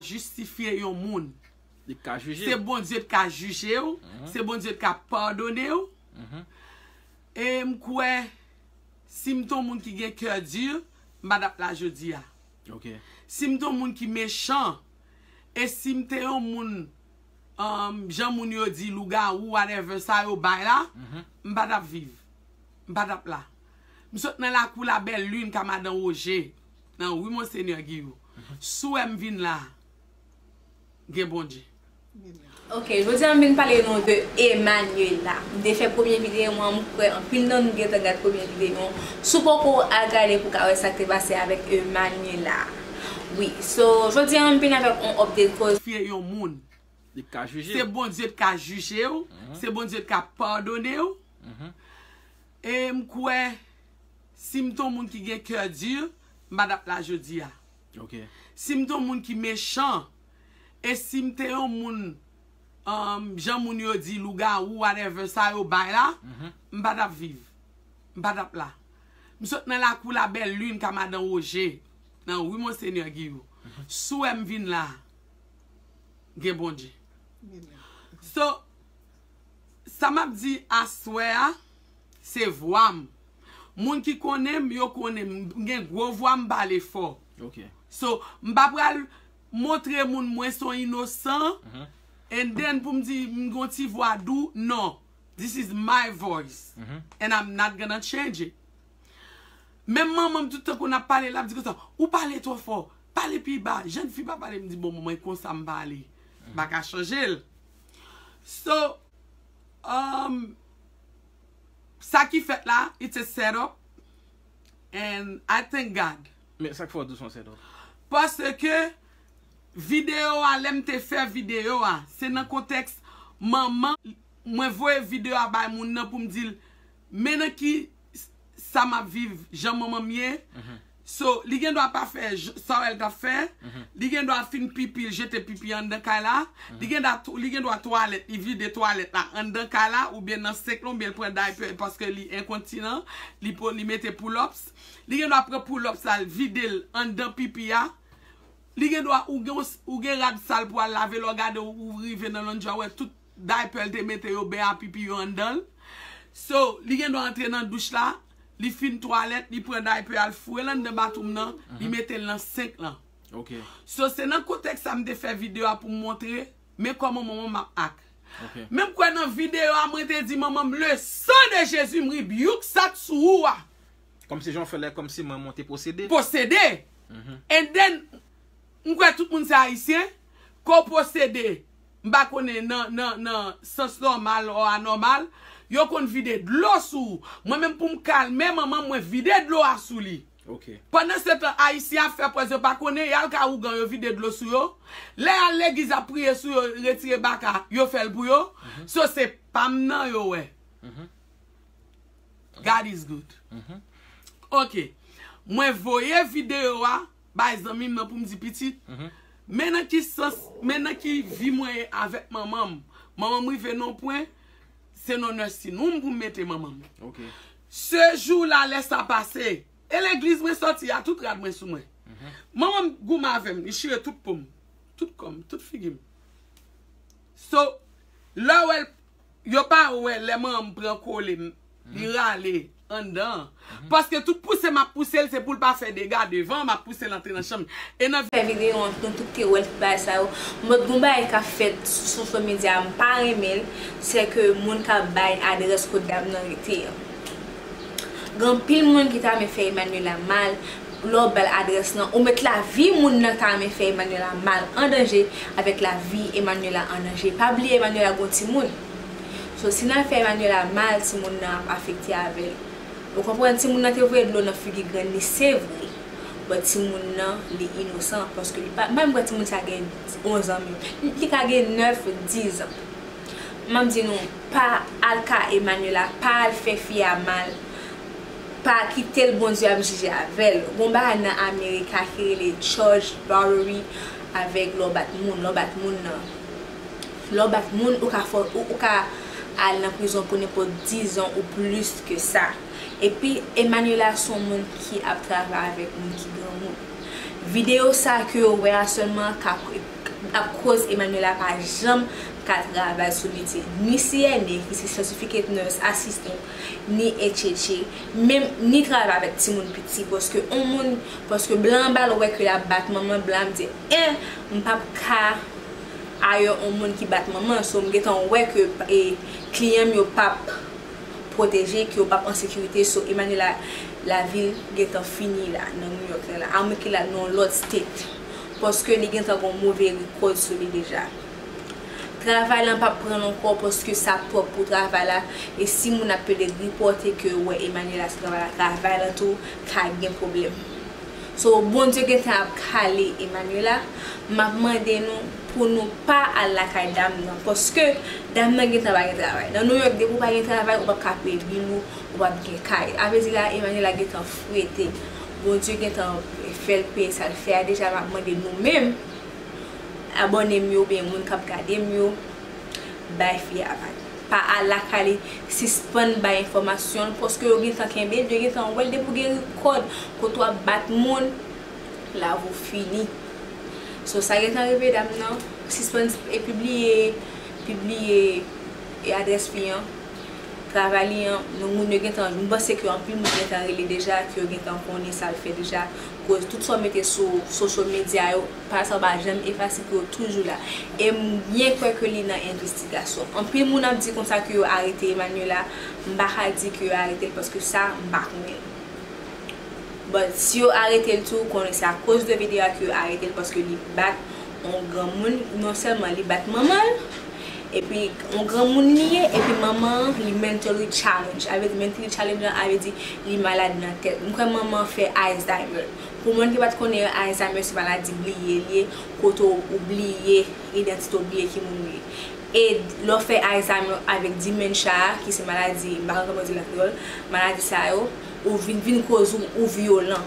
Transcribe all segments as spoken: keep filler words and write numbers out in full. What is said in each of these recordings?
Jistifye yon moun. Li ka jije. Se Bondye ki ka jije w, se Bondye ki ka padone w. E m kwè, si m te yon moun ki gen kè di, m pa t ap la jodi a. Si m te yon moun ki mechan, e si m te yon moun, um, jan moun yo di, lougawou, whatever, sa yo bay la, m pa t ap viv. M pa t ap la. M sot nan lakou la Bèl Lin ka madan Woje, nan ri Monsenyè Giyo. Si w wè m vin la, gen Bondye. Ok, jodi a m vin pale nou de Emmanuela. M te fè premye videyo an, m kwè anpil nan nou gentan gad premye videyo an. Si w poko al gade pou w ka wè sa k te pase avèk Emmanuela. Wi, so, jodi a m vin avèk yon update koz. Fye yon moun. Li ka jije. Se Bondye ki ka jije w, se Bondye ki ka padone w. E m kwè, si m te yon moun ki gen kè di, m pa t ap la jodi a. Si m te yon moun ki mechan, e si m te yon moun, um, jan moun yo di, lougawou, whatever, sa yo bay la, m pa t ap viv. M pa t ap la. M sot nan lakou la Bèl Lin ka madan Woje, nan ri Monsenyè Giyo. Si w wè m vin la, gen Bondye. So, sa m ap di aswè a, se vwa m. Moun ki konnen m, yo konnen m. M gen gwo vwa, m pale fò. So, m pa pral montre moun mwen se yon inosan, and then pou m di m gen yon ti vwa dou, non. This is my voice, and I'm not gonna change it. Menm manman m tout tan konn ap pale, l ap di konsa, ou pale twò fò, pale pi ba, jèn fi pa pale, m di bon, mwen konsa m pale, m pa ka chanje l. So, um, sa ki fèt la, it's a setup, and I thank God. Men sa k fè w di w se yon setup? Paske videyo a, lè m te fè videyo a, se nan kontèks manman, mwen voye videyo a bay moun nan pou m di l, men nan ki sa m ap viv, jan manman m ye. So, li gen dwa pa fè sa w wè l t ap fè. Li gen dwa fin pipi, l jete pipi anndan kay la. Li gen dwa, li gen dwa twalèt, li vide twalèt la anndan kay la, oubyen nan senk lan, oubyen l pran daypè paske li enkontinan, li, li mete pull-ups. Li gen dwa pran pull-ups la, l vide l anndan pipi a. Li gen dwa, ou gen, ou gen rad sal pou al lave, lè w gade, ou rive nan laundry, w wè tout daypè l te mete yo, bè a pipi yo anndan l. So, li gen dwa antre nan douch la, li fin twalèt, li pran daypè a, l foure l anndan batwoup nan, li mete l nan senk lan. So, se nan kontèks sa m te fè videyo a pou m montre, men kòman manman m ap ak. Men m kwè nan videyo a, mwen te di manman m, le sang de Jésus, m rebuke sa k sou ou a. Kòmsi jan w fè lè, kòmsi mwen monte posede. Posede. And then, m kwè tout moun se ayisyen. Kò posede, m pa konnen nan, nan, nan sans nòmal or anòmal, yo konn vide dlo sou ou. Mwen menm pou m kalme manman m, mwen vide dlo a sou li. Pandan se tan ayisyen ap fè pwèz yo pa konnen, y al kay ougan yo vide dlo sou yo. Lè y al legliz ap priye sou yo, retire baka, yo fè l pou yo. So se pa m nan yo wè. God is good. Ok. Mwen voye videyo a bay zanmi m nan pou m di pitit, men nan ki sans, men nan ki vi mwen ye avèk manman m. Manman m rive nan yon pwen, se nan nursing home pou m mete manman m. Se jou la lè sa pase, e legliz mwen sòti a, tout rad mwen sou mwen. Manman m goumen avè m, li chire tout po m, tout kò m, tout figi m. So, lè w wè l, yo pa wè lè manman m pran kole m, li rale anndan an. Paske tout pouse m ap pouse l, se pou l pa fè dega devan, m ap pouse l antre nan chanm. E nan. Fè videyo an, nou tout te wè l, tout bagay sa yo. M wè gon bagay k ap fèt sou social media, m pa renmen l, se ke moun ka bay adrès kot dam nan rete an. Gen anpil moun ki ta renmen fè Emmanuela mal, lè w ba l adrès lan, ou met lavi moun nan ta renmen fè Emmanuela mal an danje avèk lavi Emmanuela an danje. Pa bliye Emmanuela gon timoun. So, si n al fè Emmanuela mal, timoun nan ap afekte avè l. Ou konprann, timoun nan te voye dlo nan figi grann li, se vre. But timoun nan, li inosan, paske li pa, m pa menm kwè timoun sa gen onz an menm. Li, li ka gen nèf, diz an. M ap di nou, pa al ka Emmanuela, pa al fè fi a mal, pa kite l Bondye ap jije avè l. Gon bagay nan Amerika ki rele charge battery avèk lè w bat moun, lè w bat moun nan. Lè w bat moun, ou ka fò, ou, ou ka al nan prizon pou nenpòt diz an ou plis ke sa. Epi, Emmanuela se yon moun ki ap travay avèk moun ki granmoun. Videyo sa ke yo wè a sèlman ka ap koz Emmanuela pa janm ka travay sou li, se ni C N A, ki se Certificate Nurse Assistant, ni H H A, menm ni travay avèk timoun piti, paske yon moun, paske blan an ba l wè ke l ap bat manman, blan ap di, en, m p ap ka ayè yon moun ki bat manman, so m gentan wè ke e, kliyan m yo p ap pwoteje, ke yo p ap an sekirite, so Emmanuela lavi l gentan fini la, nan New York la, la, amwenke l al nan yon lòt state, paske li gentan gen yon move rekòd sou li deja. Travay lan p ap pran l ankò, paske sa twòp pou travay la, e si moun ap pede ripòte ke yo wè Emmanuela sou travay la, travay lan tou ka gen pwoblèm. So, Bondye gentan ap kale Emmanuela, m ap mande nou pou nou pa al lakay dam nan, paske dam nan gentan pa gen travay. Nan New York, depi w pa gen travay, ou p ap ka peye bil ou, ou p ap gen kay. A vle di la, Emmanuela gentan frete. Bondye gentan fè l peye sa l fè a deja, m ap mande nou menm, abòne m yo, oubyen moun k ap gade m yo, bay fi a vag. Pa al lakay li, sispann bay enfòmasyon l, paske yo gentan kenbe l, yo gentan wè l, depi w gen rekòd kote w ap bat moun, lavi w fini. So, sa gentan rive dam nan, sispann e pibliye, pibliye e adrès fi an, travay li an, nou moun yo gentan, m panse ke anpil moun gentan rele deja, ke yo gentan konnen sa l fè deja, koz tout sa w mete sou social media yo, pa sa w pa janm efase, ke yo toujou la. E m byen kwè ke li nan envestigasyon. Anpil moun ap di konsa ke yo arete Emmanuela, m pa ka di ke yo arete l paske sa, m pa konnen. But si yo arete l tou, konnen se akoz de videyo a ke yo arete l, paske li bat yon granmoun, non sèlman li bat manman l, epi yon granmoun li ye, epi manman an, li mentally challenge. A vle di mentally challenge lan, a vle di li malad nan tèt. M kwè manman an fè Alzheimer. Pou moun ki pa t konnen, Alzheimer se maladi bliye li ye, kote w bliye idantite w, bliye ki moun ou ye. E lè w fè Alzheimer avèk dementia a, ki se maladi, m pa konn kòman yo di l an kreyòl, maladi sa yo, ou vin, vin koz ou, ou vyolan.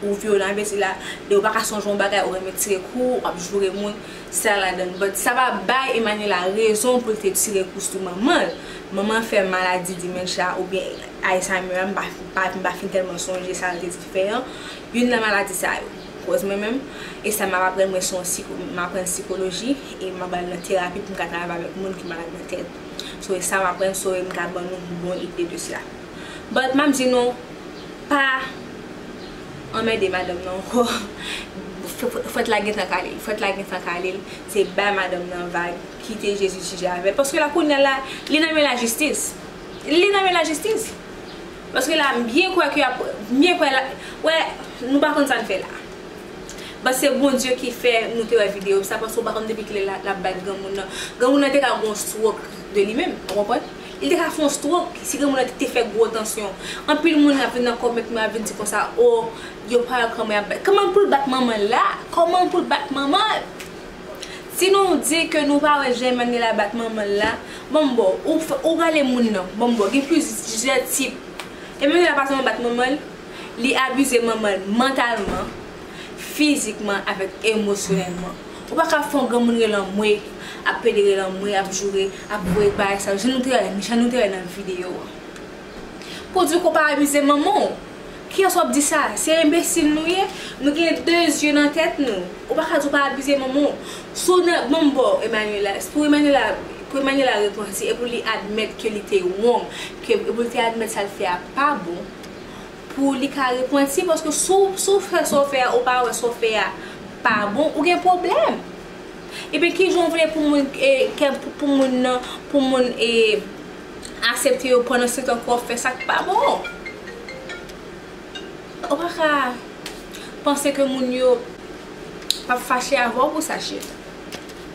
Ou vyolan, vle di la, lè ou pa ka sonje yon bagay, ou renmen tire kou, w ap joure moun, sa ladan l. But sa pa bay Emmanuela rezon pou l te tire kou sou manman l. Manman l fè maladi dementia oubyen Alzheimer a, m pa, pa, m pa fin tèlman sonje sa l te di fè an. Youn nan maladi sa yo. Koz mwen menm, e sa m ap aprann, mwen se yon siko-, m aprann sikoloji, e m ap al nan terapi pou m ka travay avèk moun ki malad nan tèt. So, e sa m aprann, so, e m ka ban nou bon ide de sa. But, m ap di nou, pa anmède madanm nan ankò. F-, f-, frèt la gentan kale l. Frèt la gentan kale l. Se bay madanm nan vag. Kite Jezi jije avè l. Paske la, kounye a la, li nan men lajistis. Li nan men lajistis. Paske la, m byen kwè ke y ap, m byen kwè la, wè, nou pa konn sa n fè la. But se Bondye ki fè nou te wè videyo sa, paske w pa konn depi kilè l ap bat granmoun nan. Granmoun nan te ka gon stroke de li menm, ou konprann? Li te ka fè yon stroke, si granmoun nan te, te fè gwo tansyon. Anpil moun ap vin nan kòmantè, ap vin di konsa, o, yo pa wè kòman y ap bat. Kòman pou l bat manman l la? Kòman pou l bat manman l? Si nou di ke nou pa wè jan Emmanuela bat manman l la, bon, bon, ou, ou rale moun nan, bon, bon, gen plizyè tip. Emmanuela pa sèlman bat manman l, li abize manman l mantalman, fizikman, avèk emosyonèlman. Ou pa ka fè yon granmoun rele anmwe, ap pede rele anmwe, ap joure, ap voye bagay sa yo. Jan nou te wè, jan nou te wè nan videyo an. Pou di ke w pa abize manman w. Kiyès w ap di sa? Se enbesil nou ye? Nou gen de zye nan tèt nou. Ou pa ka di w pa abize manman w. Si w nan, bon, bon, Emmanuela, pou Emmanuela, pou Emmanuela repanti e pou li admèt ke li te wrong, ke, e pou li te admèt sa l fè a pa bon, pou li ka repanti, paske si w, si w fè sa w fè a, ou pa wè sa w fè a pa bon, ou gen pwoblèm. Ebyen, kijan w vle pou moun, e, kè, pou, pou moun nan, pou moun, e, aksepte yo pandan se tan ke w ap fè sa k pa bon? Ou pa ka panse ke moun yo p ap fache avè w pou sa, cheri.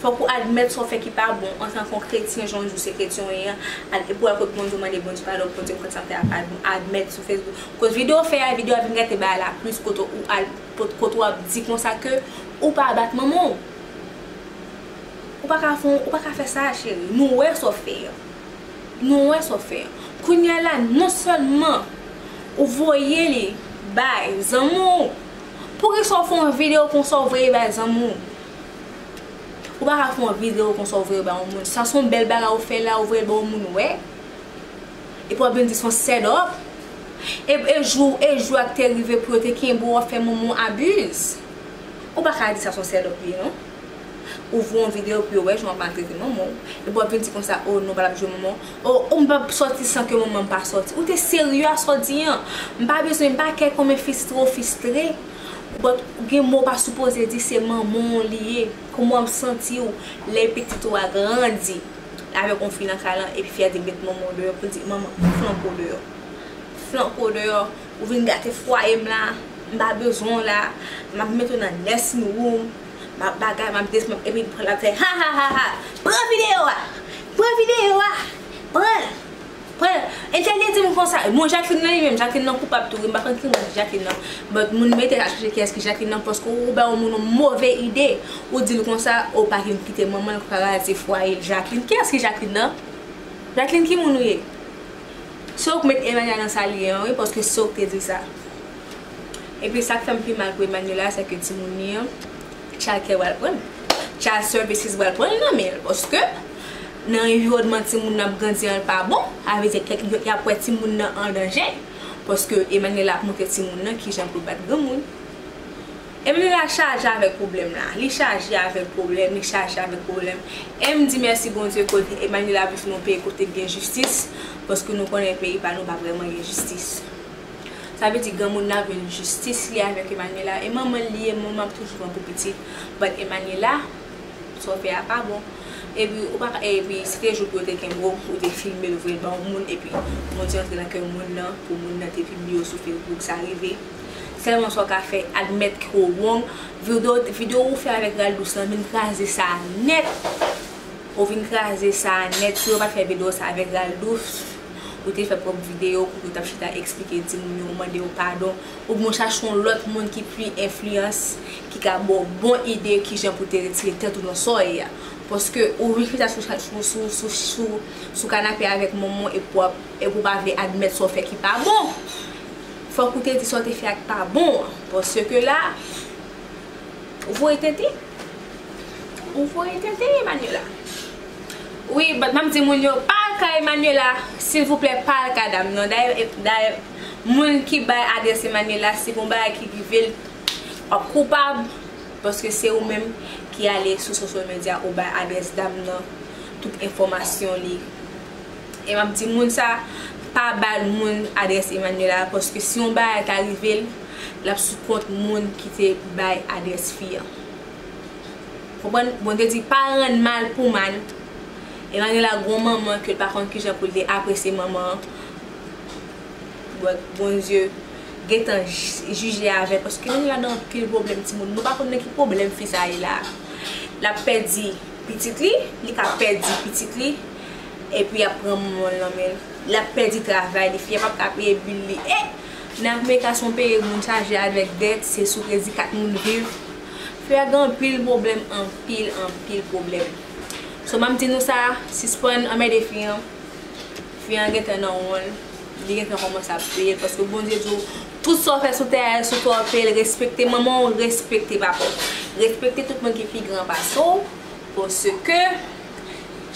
Fòk ou admèt sa w fè ki pa bon antanke yon kretyen, jan w di w se kretyen w ye an, al, e pou w al kot Bondye w mande Bondye padon, Bondye m konn sa m fè a pa bon, admèt sou Facebook. Koz videyo w fè a, videyo a vin gate bagay la plis kote ou al, kote w ap di konsa ke ou pa bat manman w. Ou pa ka fè, ou pa ka fè sa, cheri. Nou wè sa w fè an. Nou wè sa w fè an. Kounye a la, non sèlman ou voye li bay zanmi w, poukisa w fè yon videyo konsa w voye bay zanmi w? Ou pa ka fè yon videyo konsa w voye bay yon moun. Sa se yon bèl bagay ou fè la, ou voye l bay yon moun wè. Epi w ap vin di se yon set up. E, e jou, e jou a k te rive pou yo te kenbe w, w ap fè manman w abiz. Ou pa ka di sa se yon sèlòp li ye, non. Ou voye yon videyo pou yo wè jan w ap maltrete manman w. Epi w ap vin di konsa, o non, pa l ap jwe manman w. O, o, m p ap sòti san ke manman m pa sòti. Ou te serye a sa w di an. M pa bezwen, m pa kè kòman fistre w fistre. But gen mo w pa sipoze di, se manman w li ye. Kòman w ap santi w lè pitit ou a grandi avèk yon fi nan kay lan, epi fi a di met manman w deyò, pou l di, manman, flanke w deyò. Flanke w deyò, ou vin gate fwaye m la, m pa bezwen w la, m ap mete w nan nursing room, m ap bagay, m ap desann, epi l ap fè ha ha ha ha, pran videyo a, pran videyo a, pran l, pran l. Entèl li di m konsa, bon, Jacqueline nan li menm, Jacqueline nan koupab tou, wi, m pa konn ki moun ki Jacqueline nan, but moun mete al chache kiyès ki Jacqueline nan, paske ou bay yon moun yon move ide, ou di l konsa, ou pa vin kite manman l, ou ka raze fwaye l, Jacqueline, kiyès ki Jacqueline nan? Jacqueline, ki moun ou ye? Se ou k met Emmanuela nan sa li ye an, wi, paske se ou k te di sa. Epi sa k fè m pi mal pou Emmanuela, se ke timoun li an, child care pral pran l. Child services pral pran l nan men l, paske nan anviwònman timoun nan ap grandi an l pa bon, sa vle di kèk, y ap wè timoun nan an danje, paske Emmanuela ap montre timoun nan kijan pou l bat granmoun. Emmanuela chaje avèk pwoblèm la. Li chaje avèk pwoblèm, li chaje avèk pwoblèm. E m di mèsi Bondye kote Emmanuela viv nan yon peyi kote gen jistis, paske nou konnen peyi pa nou pa vrèman gen jistis. Sa vle di granmoun nan ap jwenn jistis li avèk Emmanuela. E manman l li ye, manman ap toujou pran pou pitit. But Emmanuela, sa w fè a pa bon. Epi, ou pa ka, epi, se te jou pou yo te kenbe w, ou te filme l, voye l ba yon moun, epi Bondye antre nan kè moun nan, pou moun nan te pibliye w sou Facebook, sa rive. Sèlman sa w ka fè, admèt ke w wrong. Videyo, videyo ou fè avèk Raldous lan, vin kraze sa nèt. Ou vin kraze sa nèt. Si w pa t fè videyo sa avèk Raldous, ou te fè pwòp videyo kote w t ap chita eksplike timoun yo, mande yo padon. Oubyen w chache yon lòt moun ki pi enfliyans, ki ka ba w bon ide kijan pou te retire tèt ou nan sa w ye a. Paske ou vin chita sou, sou, sou, sou, sou, sou kanape avèk manman w epi w ap, epi w pa vle admèt sa w fè ki pa bon. Fòk ou te di sa w te fè a k pa bon an. Paske la, ou voye tenten. Ou voye tenten Emmanuela. Wi, but m ap di moun yo, pa al ka Emmanuela, silvouplè, pa al ka dam nan. Dayè, dayè, moun ki bay adrès Emmanuela, si gon bagay ki rive l, w ap koupab, paske se ou menm ki ale sou social media, ou bay adrès dam nan, tout enfòmasyon li. E m ap di moun sa, pa bay moun adrès Emmanuela, paske si yon bagay ta rive l, l ap sou kont moun ki te bay adrès fi an. Konprann? Bondye di, pa rann mal pou mal. Emmanuela gon manman ke l pa konn kijan pou l te apresye manman an. But Bondye gentan j-, jije avè l, paske Emmanuela nan anpil pwoblèm, timoun. Nou pa konn nan ki pwoblèm fi sa ye la. L ap pèdi pitit li, li ka pèdi pitit li, epi y ap pran manman l nan men l. L ap pèdi travay li, fi a p ap ka peye bil li. E nan America se yon peyi moun chaje avèk dèt, se sou kredi kat moun viv. Fi a gen anpil pwoblèm, anpil, anpil pwoblèm. So, m ap di nou sa, sispann anmède fi an. Fi an gentan nan wonn, li gentan kòmanse ap peye l, paske Bondye di w, tout sa w fè sou tè a, se sou tè w ap peye l, respekte manman w, respekte papa w. Respekte tout moun ki pi gran pase w, paske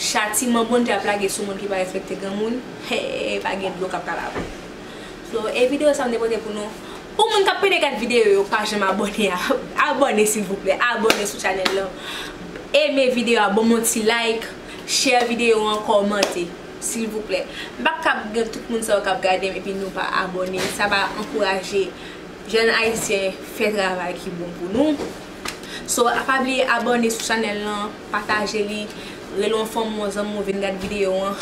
chatiman Bondye ap lage sou moun ki pa respekte granmoun, he, pa gen dlo k ap ka lave. So, e videyo sa m te pote pou nou. Pou moun k ap pede gad videyo yo, pa janm abòne a, abòne silvouplè, abòne sou chanèl lan. Eme videyo a, ban m yon ti like, share videyo an, kòmante, silvouplè. M pa kab gen tout moun sa yo k ap gade m epi nou pa abòne. Sa pa ankouraje jèn ayisyen fè travay ki bon pou nou. So, pa bliye abòne sou chanèl lan, pataje li, rele yon fanmi w, yon zanmi w vin gad videyo an,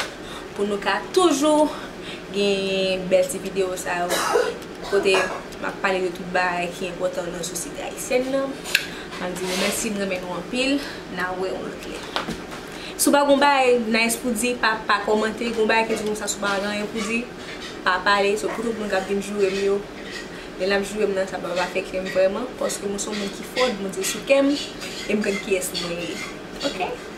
pou nou ka toujou gen bèl ti videyo sa yo, kote m ap pale de tout bagay ki enpòtan nan sosyete ayisyèn nan. M ap di nou mèsi, m renmen nou anpil, n a wè yon lòt lè. Si w pa gon bagay nice pou di, pa, pa kòmante, gon bagay ki di konsa, si w pa gen anyen pou di, pa pale, so pou tout moun k ap vin joure m yo, lè n ap joure m nan, sa pa, pa fè kè m vrèman, paske mwen se yon moun ki fò, Bondye sou kè m, e m konn kiyès mwen ye. Oke?